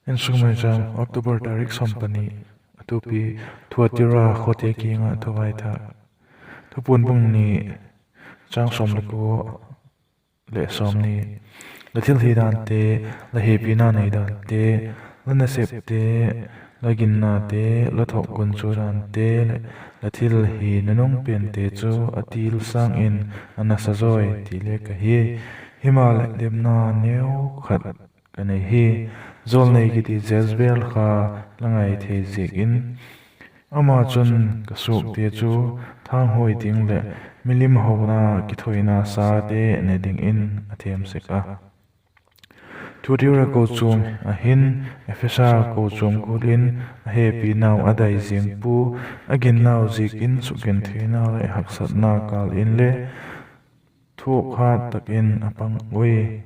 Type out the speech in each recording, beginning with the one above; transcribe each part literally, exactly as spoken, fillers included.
Insung Maicham, October tarik sawm pani. A thupi: Thuatira khawte kiang ah thavaithak. Thupuan bung ni, chang sawm le kua leh sawmni. La thil hi dante, la hepina nei dante, la nasepte, la ginnate, la thawk gunchu dante leh la thil hi nunung pente chu a til sâng in a nasa zawi ti le ka hi. Himaleh, demna neu khat ka nei hi. Jawlnei kiti Jezebel kha la ngai thei ziak in, ama chun ka suakte chu thanghuai ding leh milim hona kithoina sate ne dingin a thêm sek a. Thuatira kochuam ah hin Ephesa kochuam gual in a hepinau a dai ziang pua, a ginnau ziakin sukgentheina leh haksatna kâl inle thuak hat tak in a pang ui.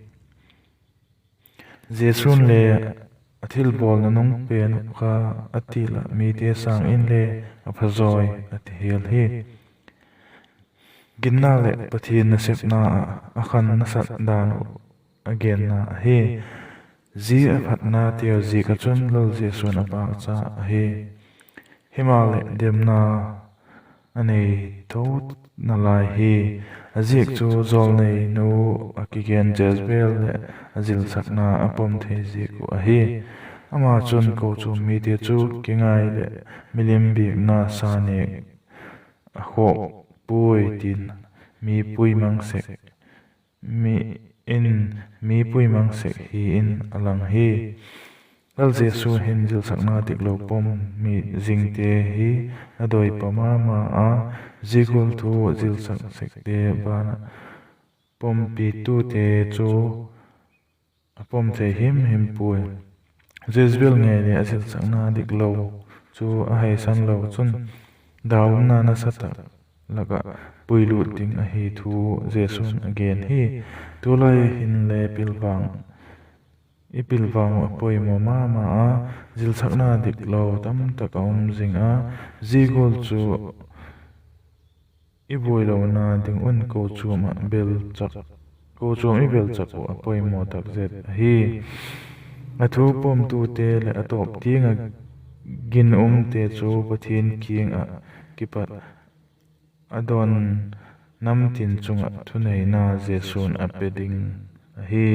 Jesu'n le a thilbawl nunung pen uh kha a til ah mite sâng inle a phazawi a ti hial hi. Ginna leh Pathian nasepna ah a khan nasat dan uh a genna ahi. Zia a phatnateu ziak ah chun Lal Jesu'n a pâkcha ahi. Himaleh, demna a nei tho nalai hi. A ziak chu jawlneinu a kigen Jezebel leh a zilsakna a pom thei ziak uh ahi. Ama chun kochuam mite chu kingai leh milim biakna sa nêk a khawk puai tin, mi puimang sek mi in, mi puimang sek hi in a lang hi. Lal Jesu hin zilsakna diklo pom mi zingte hi a doi pa ma ma a, zia gual thu zilsak sekte ban ah pompitute chu a pom thei him him puai. Jezebel ngei leh a zilsakna diklo chu a haisan lo chun, dau umna nasa tak lak ah puilut ding ahi thu Jesu'n a gen hi. Tulai hinle pilvang, i pilvang uh a poimaw ma ma a, zilsakna diklo tamtak a um zing a, zia gual chu i buailona ding un kochuam ah bel chak, kochuam i bel chak uh a poimaw tak zet ahi. A thu pomtute leh a tawp tiang ah ginumte chu Pathian kiang ah kipat a dawn namtin chung ah thuneina Jesu'n a pe ding ahi.